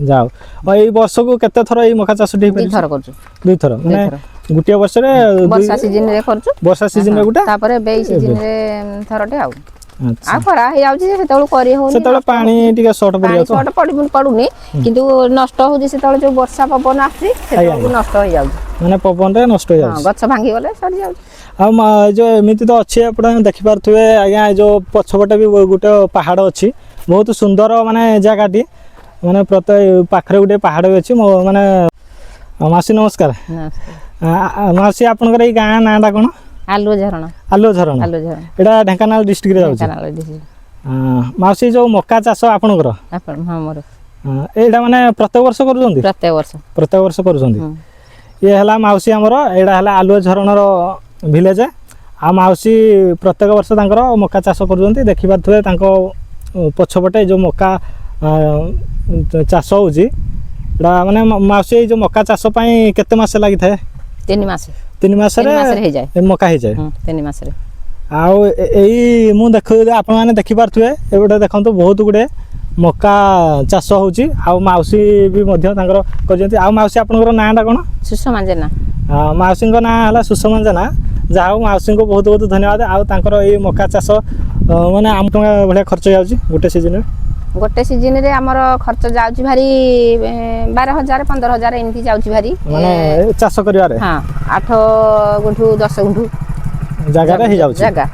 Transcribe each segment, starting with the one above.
ଯାଉ, ଆଉ ଏଇ ବର୍ଷକୁ କେତେ ଥର ଏଇ ମକା ଚାଷଟି ହେଇପାରିବ? 2 ଥର କରୁଛୁ। 2 ଥର, ମାନେ 2 ଥର। ଗୋଟିଏ ବର୍ଷରେ ବର୍ଷା ସିଜିନରେ କରୁଛୁ। ବର୍ଷା ସିଜନରେ ଗୋଟେ। ତାପରେ ଏବେ ଏଇ ସିଜିନରେ ଥରଟେ ଆଉ। ଆଚ୍ଛା। ଆଉ ଖରା ହେଇଯାଉଛି ଯେ ସେତେବେଳକୁ କରି ହଉନି। ସେତେବେଳେ ନଷ୍ଟ ପାଣି ଟିକେ ସର୍ଟ ପାଣି ପଡ଼ିଯାଉଥିବ। ସର୍ଟ ପଡୁନି, କିନ୍ତୁ ନଷ୍ଟ ହଉଛି ସେତେବେଳେ। ଯୋଉ ବର୍ଷା ପବନ ଆସୁଛି, ସେତେବେଳକୁ ନଷ୍ଟ ହେଇଯାଉଛି। ମାନେ ପବନରେ ନଷ୍ଟ ହେଇଯାଉଛି। ଗଛ ଭାଙ୍ଗିଗଲେ ସରିଯାଉଛି। ଆଉ ଏ ଯୋଉ ଏମିତି ତ ଅଛି, ଆପଣ ଦେଖିପାରୁଥିବେ ଆଜ୍ଞା, ଏ ଯୋଉ ପଛପଟେ ବି ଗୋଟେ ପାହାଡ଼ ଅଛି। ବହୁତ ସୁନ୍ଦର ମାନେ ଜାଗାଟି, ମାନେ ପ୍ରତ୍ୟେକ ପାଖରେ ଗୋଟେ ପାହାଡ଼ ବି ଅଛି। ମୋ ମାନେ ମାଉସୀ, ନମସ୍କାର। ମାଉସୀ, ଆପଣଙ୍କର ଏଇ ଗାଁ ନାଁଟା କ'ଣ? ଆଲୁଅ ଝରଣା। ଆଲୁଅ ଝରଣା। ଆଲୁଅ ଝରଣା। ଏଇଟା ଢେଙ୍କାନାଳ ଡିଷ୍ଟ୍ରିକ୍ଟରେ ଯାଉଛି। ଢେଙ୍କାନାଳ ଡିଷ୍ଟ୍ରିକ୍ଟ। ମାଉସୀ, ଯୋଉ ମକା ଚାଷ ଆପଣଙ୍କର, ଆପଣ, ହଁ, ମୋର। ଏଇଟା ମାନେ ପ୍ରତ୍ୟେକ ବର୍ଷ କରୁଛନ୍ତି? ପ୍ରତ୍ୟେକ ବର୍ଷ। ପ୍ରତ୍ୟେକ ବର୍ଷ କରୁଛନ୍ତି। ହୁଁ। ଇଏ ହେଲା ମାଉସୀ ଆମର, ଏଇଟା ହେଲା ଆଲୁଅ ଝରଣାର ଭିଲେଜ। ଆଉ ମାଉସୀ ପ୍ରତ୍ୟେକ ବର୍ଷ ତାଙ୍କର ମକା ଚାଷ କରୁଛନ୍ତି। ଦେଖିପାରୁଥିବେ ତାଙ୍କ ପଛପଟେ ଯେଉଁ ମକା ଚାଷ ହେଉଛି। ଏଇଟା ମାନେ ମାଉସୀ, ଏଇ ଯେଉଁ ମକା ଚାଷ ପାଇଁ କେତେ ମାସ ଲାଗିଥାଏ? 3 ମାସ। 3 ମାସରେ? 3 ମାସରେ ହେଇଯାଏ। ଏ ମକା ହେଇଯାଏ? ହୁଁ, 3 ମାସରେ। ଆଉ ଏଇ ମୁଁ ଦେଖୁ, ଆପଣମାନେ ଦେଖିପାରୁଥିବେ, ଏପଟେ ଦେଖନ୍ତୁ, ବହୁତ ଗୁଡ଼ିଏ ମକା ଚାଷ ହେଉଛି। ଆଉ ମାଉସୀ ବି ମଧ୍ୟ ତାଙ୍କର କରିଛନ୍ତି। ଆଉ ମାଉସୀ, ଆପଣଙ୍କର ନାଁଟା କ'ଣ? ସୁଷମା ଜେନା। ମାଉସୀଙ୍କ ନାଁ ହେଲା ସୁଷମା ଜେନା। ଯାହା ହଉ, ମାଉସୀଙ୍କୁ ବହୁତ ବହୁତ ଧନ୍ୟବାଦ। ଆଉ ତାଙ୍କର ଏଇ ମକା ଚାଷ ମାନେ ଆମ ଟଙ୍କା ଭଳିଆ ଖର୍ଚ୍ଚ ଯାଉଛି ଗୋଟେ ସିଜନରେ? ଗୋଟେ ସିଜିନରେ ଆମର ଖର୍ଚ୍ଚ ଯାଉଛି ଭାରି 12,000, 15,000 ଏମିତି ଯାଉଛି ଭାରି। ମାନେ ଚାଷ କରିବାରେ? ହଁ, 8 ଗୁଣ୍ଠୁ, 10 ଗୁଣ୍ଠୁ ଜାଗାରେ ହେଇଯାଉଛି। ଜାଗା।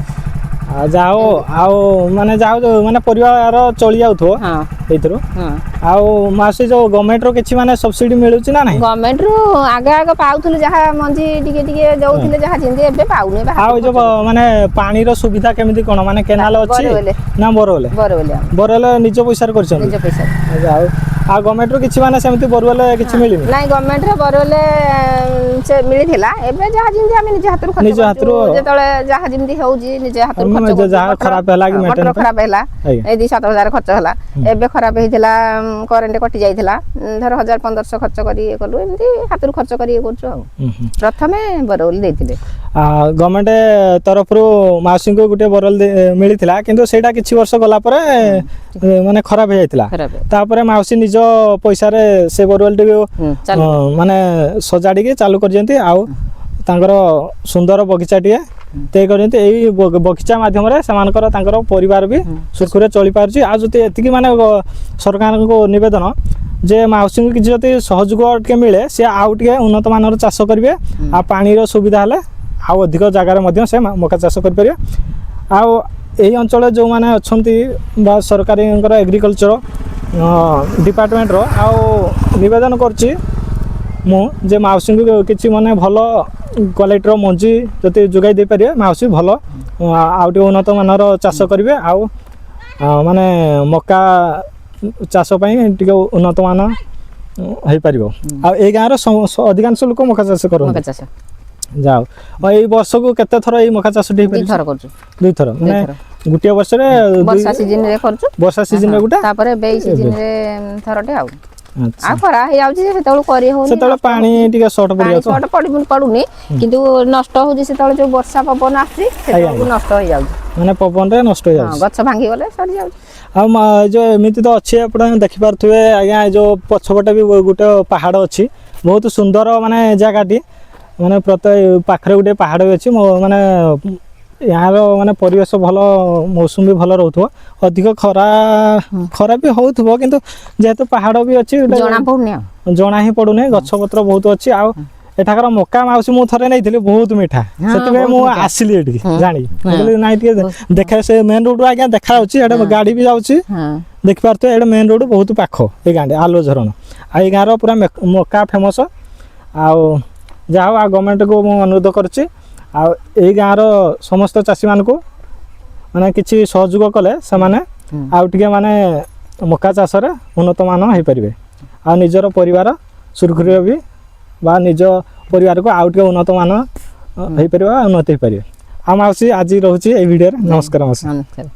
ଆଉ ଯାହା ହଉ, ଆଉ ମାନେ ଯାହା ହଉ, ଯୋଉ ମାନେ ପରିବାର ଚଳି ଯାଉଥିବ ଏଇଥିରୁ। ହଁ। ଆଉ ମାଉସୀ, ଯୋଉ ଗଭର୍ଣ୍ଣମେଣ୍ଟର କିଛି ମାନେ ସବସିଡି ମିଳୁଛି ନା ନାହିଁ? ଗଭର୍ଣ୍ଣମେଣ୍ଟରୁ ଆଗ ଆଗ ପାଉଥିଲୁ, ଯାହା ମଞ୍ଜି ଟିକେ ଟିକେ ଦଉଥିଲେ, ଯାହା ଯେମିତି। ଏବେ ପାଉନି, ଏବେ ଆଉ ହାତରୁ ଯୋଉ ଖର୍ଚ୍ଚ ମାନେ ପାଣିର ସୁବିଧା କେମିତି କ'ଣ? ମାନେ କେନାଲ ଅଛି? ବୋରୱେଲ। ନା ବୋରୱେଲ? ବୋରୱେଲ ଆମର। ବୋରୱେଲ ନିଜ ପଇସାରେ କରିଛନ୍ତି? ନିଜ ପଇସାରେ। ଆଚ୍ଛା, ଆଉ ଗଭର୍ଣ୍ଣମେଣ୍ଟରୁ କିଛି ମାନେ ସେମିତି ବୋରୱେଲ କିଛି ମିଳିନି? ନାଇଁ, ଗଭର୍ଣ୍ଣମେଣ୍ଟର ବୋରୱେଲ ସେ ମିଳିଥିଲା। ଏବେ ଯାହା ଯେମିତି ଆମେ ନିଜ ହାତରୁ ଖର୍ଚ୍ଚ ନିଜ କରୁଛୁ। ହାତରୁ- ଯେତେବେଳେ ଯାହା ଯେମିତି ହଉଛି, ନିଜ ହାତରୁ ଆମେ ଖର୍ଚ୍ଚ କରୁଛୁ। ଯାହା ଖରାପ ହେଲା କି ମଟର maintenance ଖରାପ ହେଲା, ଏଇ 2-7 ହଜାର ଖର୍ଚ୍ଚ ହେଲା। ଏବେ ଖରାପ ହେଇଥିଲା, କରେଣ୍ଟ କଟି ଯାଇଥିଲା, ଧର 1000 1500 ଖର୍ଚ୍ଚ କରି ଇଏ କଲୁ। ଏମିତି ହାତରୁ ଖର୍ଚ୍ଚ କରି ଇଏ କରୁଛୁ। ଆଉ ହୁଁ ହୁଁ ପ୍ରଥମେ ବୋରୱେଲ ଦେଇଥିଲେ। ଗଭର୍ଣ୍ଣମେଣ୍ଟ ତରଫରୁ ମାଉସୀଙ୍କୁ ଗୋଟେ ବୋରୱେଲ ମିଳିଥିଲା, କିନ୍ତୁ ସେଇଟା କିଛି ବର୍ଷ ଗଲା ପରେ ମାନେ ଖରାପ ହେଇଯାଇଥିଲା। ଖରାପ। ତାପରେ ମାଉସୀ ନିଜ ପଇସାରେ ସେ ବୋରୱେଲଟିକୁ ଚାଲୁ ମାନେ ସଜାଡ଼ିକି ଚାଲୁ କରିଛନ୍ତି। ଆଉ ତାଙ୍କର ସୁନ୍ଦର ବଗିଚାଟିଏ ତିଆରି କରିଛନ୍ତି। ଏଇ ବଗିଚା ମାଧ୍ୟମରେ ସେମାନଙ୍କର ତାଙ୍କର ପରିବାର ବି ସୁରୁଖୁରୁରେ ଚଳିପାରୁଛି। ଆଉ ଯଦି ଏତିକି ମାନେ ସରକାରଙ୍କୁ ନିବେଦନ ଯେ ମାଉସୀଙ୍କୁ କିଛି ଯଦି ସହଯୋଗ ଟିକେ ମିଳେ, ସେ ଆଉ ଟିକେ ଉନ୍ନତ ମାନର ଚାଷ କରିବେ। ଆଉ ପାଣିର ସୁବିଧା ହେଲେ ଆଉ ଅଧିକ ଜାଗାରେ ମଧ୍ୟ ସେ ମକା ଚାଷ କରିପାରିବେ। ଆଉ ଏହି ଅଞ୍ଚଳରେ ଯେଉଁମାନେ ଅଛନ୍ତି ବା ସରକାରୀଙ୍କର ଏଗ୍ରିକଲଚର ଡିପାର୍ଟମେଣ୍ଟର, ଆଉ ନିବେଦନ କରୁଛି ମୁଁ ଯେ ମାଉସୀଙ୍କୁ କିଛି ମାନେ ଭଲ କ୍ୱାଲିଟିର ମଞ୍ଜି ଯଦି ଯୋଗାଇ ଦେଇପାରିବେ, ମାଉସୀ ଭଲ ଆଉ ଟିକେ ଉନ୍ନତ ମାନର ଚାଷ କରିବେ। ଆଉ ମାନେ ମକା ଚାଷ ପାଇଁ ଟିକେ ଉନ୍ନତ ମାନ ହେଇପାରିବ। ଆଉ ଏଇ ଗାଁର ଅଧିକାଂଶ ଲୋକ ମକା ଚାଷ କରନ୍ତି। ମକା ଚାଷ। ଯାଉ, ଆଉ ଏଇ ବର୍ଷକୁ କେତେ ଥର ଏଇ ମକା ଚାଷଟି ଦୁଇ ହେଇପାରିବ? ଥର କରୁଛୁ। 2 ଥର, ମାନେ 2 ଥର। ଗୋଟିଏ ବର୍ଷରେ ବର୍ଷା ସିଜିନରେ କରୁଛୁ। ବର୍ଷା ସିଜନରେ ଗୋଟେ। ତାପରେ ଏବେ ଏଇ ସିଜିନରେ ଥରଟେ ଆଉ। ଆଚ୍ଛା। ଆଉ ଖରା ହେଇଯାଉଛି ଯେ ସେତେବେଳକୁ କରି ହଉନି। ସେତେବେଳେ ନଷ୍ଟ ପାଣି ଟିକେ ସର୍ଟ ପାଣି ପଡ଼ିଯାଉଥିବ। ସର୍ଟ ପଡୁନି, କିନ୍ତୁ ନଷ୍ଟ ହଉଛି ସେତେବେଳେ। ଯୋଉ ବର୍ଷା ପବନ ଆସୁଛି, ସେତେବେଳକୁ ନଷ୍ଟ ହେଇଯାଉଛି। ମାନେ ପବନରେ ନଷ୍ଟ ହେଇଯାଉଛି। ଗଛ ଭାଙ୍ଗିଗଲେ ସରିଯାଉଛି। ଆଉ ଏ ଯୋଉ ଏମିତି ତ ଅଛି, ଆପଣ ଦେଖିପାରୁଥିବେ ଆଜ୍ଞା, ଏ ଯୋଉ ପଛପଟେ ବି ଗୋଟେ ପାହାଡ଼ ଅଛି। ବହୁତ ସୁନ୍ଦର ମାନେ ଜାଗାଟି, ମାନେ ପ୍ରତ୍ୟେକ ପାଖରେ ଗୋଟେ ପାହାଡ଼ ବି ଅଛି। ମୋ ମାନେ ଏହାର ମାନେ ପରିବେଶ ଭଲ, ମୌସୁମୀ ବି ଭଲ ରହୁଥିବ। ଅଧିକ ଖରା ଖରା ବି ହଉଥିବ, କିନ୍ତୁ ଯେହେତୁ ପାହାଡ଼ ବି ଅଛି ଗୋଟେ ଜଣା ପଡୁନି ଆଉ। ଜଣା ହିଁ ପଡୁନି। ଗଛ ପତ୍ର ବହୁତ ଅଛି। ଆଉ ଏଠାକାର ମକା, ମାଉସୀ, ମୁଁ ଥରେ ନେଇଥିଲି, ବହୁତ ମିଠା। ସେଥିପାଇଁ ବହୁତ ମୁଁ ମିଠା। ଆସିଲି ଏଠିକି ଜାଣି। ମୁଁ କହିଲି ନାଇଁ, ଟିକେ ଦେଖା। ସେ ମେନ୍ ରୋଡ ଆଜ୍ଞା ଦେଖା ଯାଉଛି, ଏଇଟା ଗାଡି ବି ଯାଉଛି। ଦେଖିପାରୁଥିବେ, ଏଇଟା ମେନ୍ ରୋଡ ବହୁତ ପାଖ ଏଇ ଗାଁଟି ଆଲୁଅ ଝରଣ। ଆଉ ଏଇ ଗାଁର ପୁରା ମକା ଫେମସ୍। ଆଉ ଯାହା ହଉ, ଆଉ ଗଭର୍ଣ୍ଣମେଣ୍ଟକୁ ମୁଁ ଅନୁରୋଧ କରୁଛି, ଆଉ ଏଇ ଗାଁର ସମସ୍ତ ଚାଷୀମାନଙ୍କୁ ମାନେ କିଛି ସହଯୋଗ କଲେ ସେମାନେ ଆଉ ଟିକେ ମାନେ ମକା ଚାଷରେ ଉନ୍ନତମାନ ହେଇପାରିବେ, ଆଉ ନିଜର ପରିବାର ସୁରୁଖୁରୁରେ ବି ବା ନିଜ ପରିବାରକୁ ଆଉ ଟିକେ ଉନ୍ନତମାନ ହେଇପାରିବ, ଉନ୍ନତି ହେଇପାରିବେ। ଆଉ ମାଉସୀ, ଆଜି ରହୁଛି ଏଇ ଭିଡ଼ିଓରେ। ନମସ୍କାର ମାଉସୀ। ନମସ୍କାର।